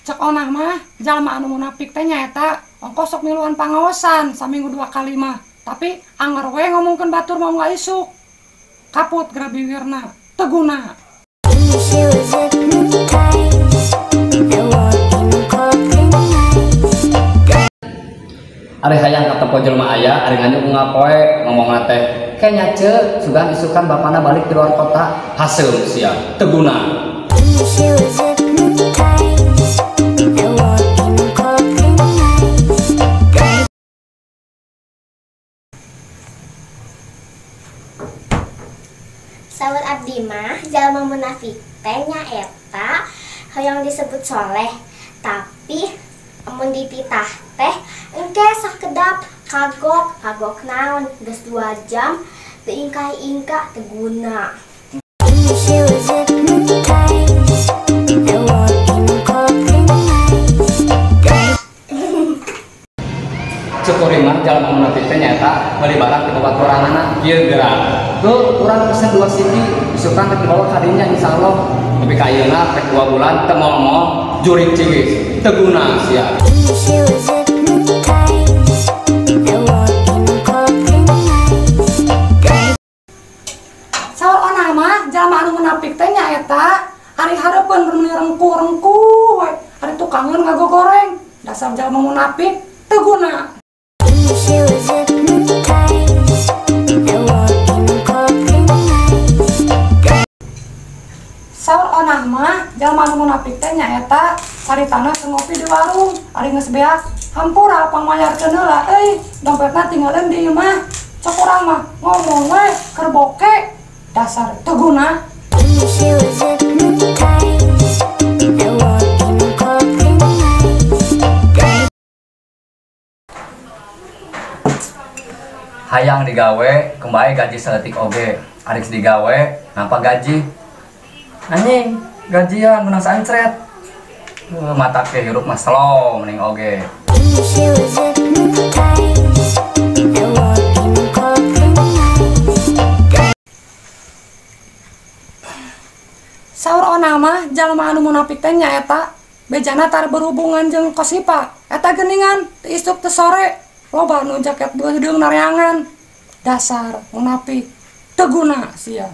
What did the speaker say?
Cek onah mah jalma anu munafik teh nyaeta ongkos sok miluan pangaosan saminggu 2 kali mah. Tapi anger we ngomongkeun batur mau nggak isuk. Kaput geura biwirna, teu guna. Ari hayang katempo jelema aya, ari nganjuk unggal poe ngomongna teh kenya ce sugan isukan bapana balik di luar kota haseum sia teu guna. Saur abdi mah jalma munafik teh nyaeta hoyong disebut soleh, tapi amun dititah teh engke sakedap kagok kagok naon geus 2 jam teu ingkah-ingkah teu guna. Cek kuring mah jalma munafik teh nyaeta meuli barang ti babaturanana kieu geura. Tuh urang pesen 2 siki isukan teh dibawa ka dinya insyaallah. Tapi ka ayeuna rek 2 bulan teu moal-moal jurig cigis teu guna sia. Saur onah mah jalma anu munafik teh nyaeta ari hareupeun meuni rengku-rengku we, ari tukangeun ngagogoreng. Dasar jalma munafik teu guna. Saur onah mah jalma anu munafik teh nyaeta saritana teu ngopi di warung, ari geus beak hampura pangmayarkeun heula euy, dompetna tinggalin di imah. Cok urang mah ngomong we keur boke, dasar teu guna. Hayang digawe kembali gaji saeutik oge, ari geus digawe nampa gaji anjing gajian menang sancret. Mata ke hirup mah slow mending oge. Saur onah mah jalma anu munafik teh nyaeta bejana tar berhubungan jeung kosipa. Eta geuningan teu isuk teu sore loba nu jaket beudeung nareangan. Dasar munafik teu guna sia.